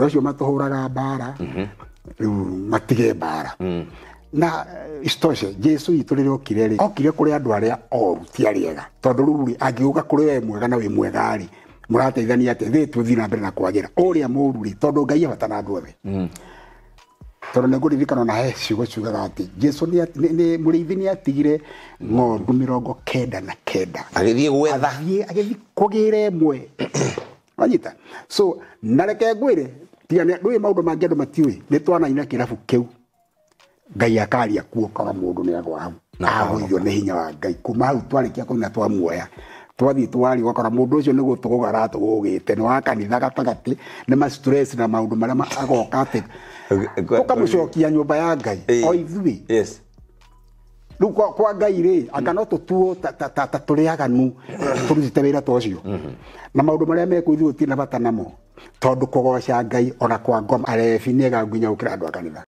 Andũ acio matũhũraga mbara rĩu matige mbara. Na isitoshe Jesu itũ rĩrĩa okire rĩ, okire kũrĩ andũ arĩa oru, ti arĩega, tondũ rĩu rĩ, angĩũka kũrĩ we mwega na wĩ mwega rĩ, mũrateithania atĩa? Thĩ tũthiĩ na mbere na kwagĩra ũrĩa mũru rĩ, tondũ Ngai ebata na andũ othe. Tondũ nĩ ngũririkana na he ciugo ciugaga atĩ Jesu nĩ mũrĩithi nĩ atigire ng'ondu 99 agĩthiĩ gwetha, agĩthiĩ kũgĩra ĩmwe. Wanyita? So na reke ngwĩre, tiga ndũĩ maũndũ mangĩ andũ matiũĩ, nĩ twanaina kĩrabu kĩu Ngai akaria kuo kaga mũndũ nĩ agwa hau agũithio nĩ hinya wa Ngai. Kuma hau twarĩkia kũina twamuoya twathiĩ twaria, ũgakora mũndũ ũcio nĩ gũtũgũga aratũgũgĩte, nĩ wa kanitha gatagatĩ, nĩ ma stress na maũndũ marĩa agoka atĩ tũkamũcokia nyũmba ya Ngai o ithuĩ. Rĩu kwa Ngai rĩ, anga no tũtuo ta tũrĩ aganu tũrutĩte wĩra ta ũcio, na maũndũ marĩa mekwo ithuĩ tũtirĩ na bata namo, tondũ kũgoca Ngai ona kwa ngoma arebi nĩ ega nginya gũkĩra andũ a kanitha.